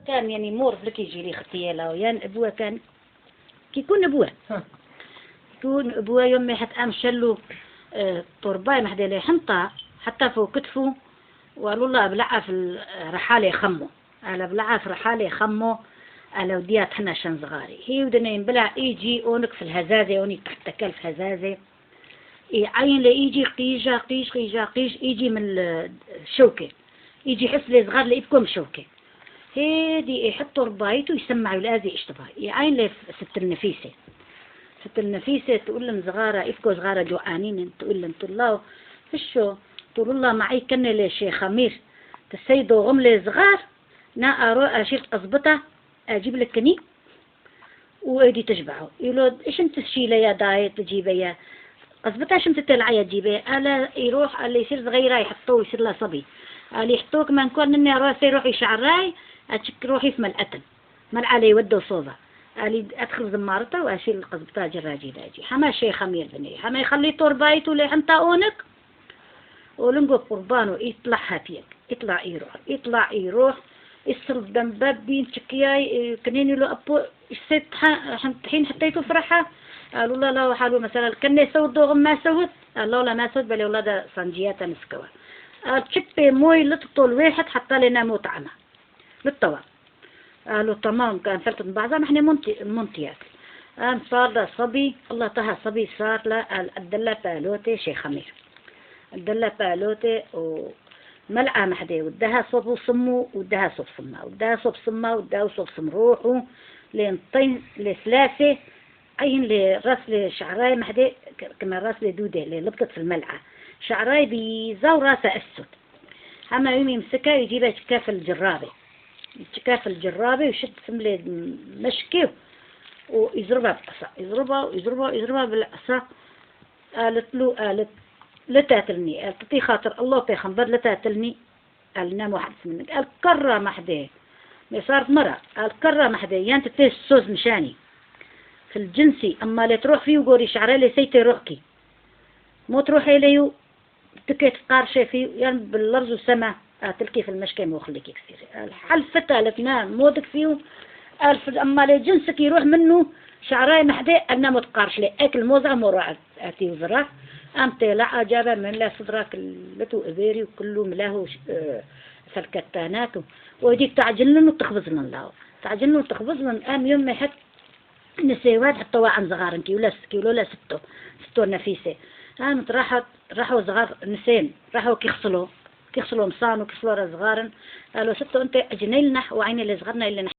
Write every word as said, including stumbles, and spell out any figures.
كان يعني مور لك يجي لي ختي لاو، يان ابوه كان كي يكون ابوه. ها. يكون ابوه يوم ما حد قام شلو، آه، طرباي محدي لي حنطة، حتى فوق كتفه، وقالوا الله ابلعها في ال-، رحالة خمه. قال ابلعها في رحالة خمه، قال وديات حنا شن صغاري. هي ودنا ينبلع يجي اونك في الهزازة، اوني تحت كلف هزازة. يعاين لي يجي قيجة، قيج، قيجة، قيج، يجي من ال-، الشوكة. يجي يحس لي صغار لي يبكوا من الشوكة. هيدي يحطوا ربايته يسمعوا الآذي اشتباه. يعاين لي ست النفيسة. ست النفيسة تقول لهم صغارة، يبكوا صغارة جوعانين، تقول لهم: "طلاب، فشو؟" تقول: "الله معي كني لي شيخ أمير. تسيدو غم لي صغار، نا أرو أشيل قصبتها، أجيب لك كني." وايدي تشبعه. يقولوا: "ايش انت تشيله يا دايت تجيبه يا قصبتها، ايش انت تلعى يا تجيبه؟" الا يروح، الا يصير صغيره يحطوه، يصير له صبي. قال: "يحطوك من كون اني راسي روحي شعراي، اتشك روحي في ملأتن. ملعى لي ودو صوبه." قال: "ادخل زمارته واشيل القصبتها جراجي لاجي. حما شيخ امير بني، حما يخلي طور بايت ولي حنطه اونك." ولنقو قربانو يطلع هاتيك، يطلع يروح، يطلع يروح، يصل قدام باب بين تشكياي، إيه، كنيني له أبو، الست ح-، حن-، حين حطيته في رحى، قالوا له: "لا، وحالو مثلًا، كان يسود دوغم ما سود؟" قال له: "لا، ما سود، بل والله ده صنجيات نسكوا." قال: "تشبي موي لتطول واحد حتى لنا موت عمى." للطواب. قالوا: "تمام، كان فلتت بعضها، ما احنا منتي-، منتيات." قام صار له صبي، الله طه صبي صار له، قال: "الدلة بالوتي شيخ أمير. الدلة بالوتي وملعى محدي، ودها صوب صمو، ودها صوب صمه، ودها صوب صمه، ودها صوب صم روحو، لين طين، لثلاثة، عين لراس لشعراي محدي، ك-، كما راس لدودة، للبطة في الملعى. شعراي بيضا وراسه أسود." هما يوم يمسكها يجيبها يتشكاها في الجرابة. يتشكاها في الجرابة ويشد سملة مشكي ويضربها بالعصا. يضربها ويضربها ويضربها بالعصا. قالت له، قالت: "لا تقتلني." قالت: "تي خاطر الله وبيغمبر لا تقتلني." قال: "نام واحد منك." قال: "كرة محدي." ما صارت مرة. قال: "كرة محدي. يا انت تيس سوز مشاني. في الجنسي. اما لا تروح فيه وقوري شعري لي سيتي روحكي. مو تروحي ليو." تكيت قارشة في، يعني، بالأرض والسما، آه، تلكي في المشكى مو خليكي كثير. الحلفة تالت نام مودك فيه، ألف أما لي جنسك يروح منه، شعراي محدي، أنا متقارش لي، أكل موزة مو راعد، أتي وزرع، أم تيلا عجبة من لا صدرك اللتو إبيري وكله ملاهو ش-، آه، فالكتانات و-، ويجيك تعجنن وتخبزنن لاو، تعجنن وتخبزنن، أم يوم يحط نسيوات حتى واعن صغارن كيلو لا س-، كيلو لا ستو، ستو نفيسة. قامت راحت، راحوا صغار نسين، راحوا كيغسلوا، كيغسلوا مصان وكيغسلوا را صغارن. قالوا: "ستو انت اجني لنا وعيني لصغارنا اللي